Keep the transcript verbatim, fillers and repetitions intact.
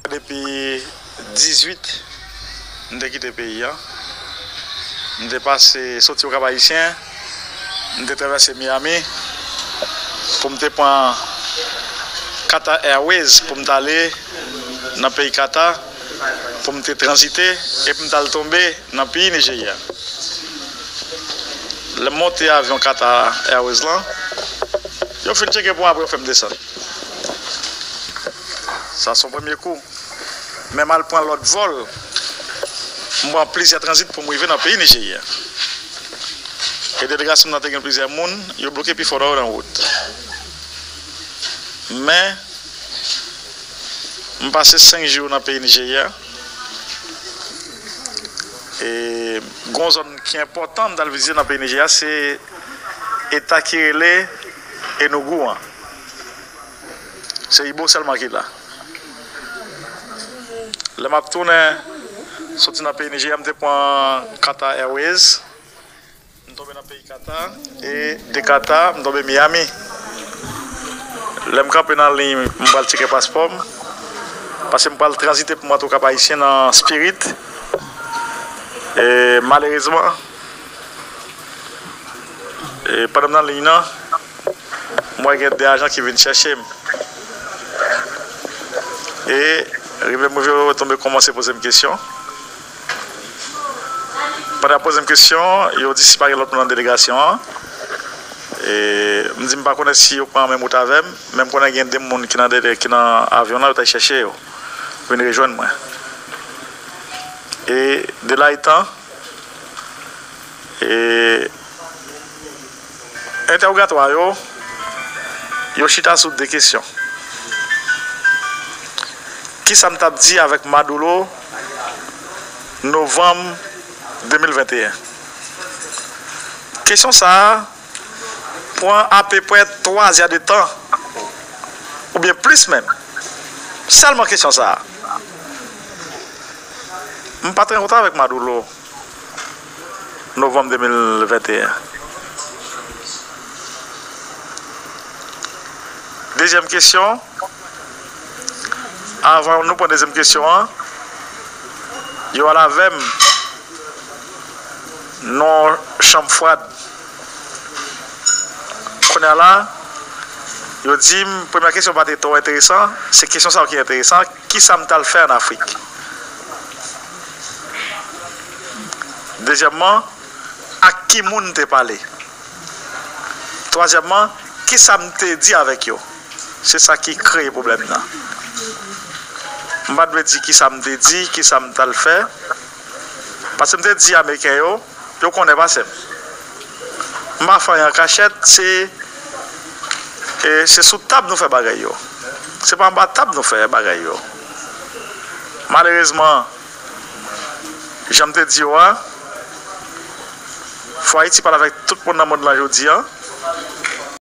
Depi dizuit, m te kite peyi a. M te pase, soti Okap Ayisyen, m te travèse Miami pou m te pran Qatar Airways pou m t ale nan peyi Qatar, pou m te tranzite e pou m t al tonbe nan peyi Nigeria. Lè m monte avyon Qatar Airways lan, yo fin tcheke pou mwen, apre yo fè m desann. Sa se yon premye kou. Men m al pran lòt vòl. M pran plizyè tranzit pou m rive nan peyi Nigeria. E delegasyon m nan te gen plizyè moun, yo bloke pifò nan yo nan wout. Men, m pase senk jou nan peyi Nigeria. E gon zòn ki enpòtan m t al vizite nan peyi Nigeria, se eta ki rele Enugu an. Se Igbo sèlman ki la. Lè m ap tounen, soti nan peyi Nigeria, m te pran Qatar Airways. M tonbe nan peyi Qatar. E de Qatar, m tonbe Miami. Lè m kanpe nan liy, m pral tcheke paspò m. Paske m pral tranzite pou m antre Okap Ayisyen nan Spirit. E malerezman, e pandan m nan liy nan, m wè gen de ajan ki vin chèche m. E rive m rive, yo tonbe kòmanse poze m kesyon. Pandan y ap poze m kesyon, yo di si pa gen lòt moun nan delegasyon an. E m di m pa konnen si yo pran menm wout avè m, men m konnen gen de moun ki nan dele-, ki nan avyon nan, yo t al chèche yo, vin rejwenn mwen. E de la etan, e entèwogatwa yo, yo chita sou de kesyon. Kisa m t ap di avèk Maduro novanm de mil venteyen? Kesyon sa a pran apeprè twa zè de tan, oubyen plis menm. Sèlman kesyon sa a. M pa t rankontre avèk Maduro novanm de mil venteyen. Dezyèm kesyon, avan nou pran dezyèm kesyon an, yo al avè m nan yon chanm fwad. Kounye a la, yo di m, premyè kesyon pa te twò enteresan, se kesyon sa yo ki enteresan, kisa m t al fè ann Afrik? Dezyèmman, ak ki moun m te pale? Twazyèmman, kisa m te di avèk yo? Se sa ki kreye pwoblèm nan. M pa t vle di kisa m te di, kisa m t al fè. Paske m te di Ameriken yo, yo konnen pase m. M pa fè anyen an kachèt, se, e, se sou tab nou fè bagay yo. Se pa anba tab nou fè bagay yo. Malerezman, jan m te di yo a, fò Ayiti pale avèk tout moun nan mond lan jodi a.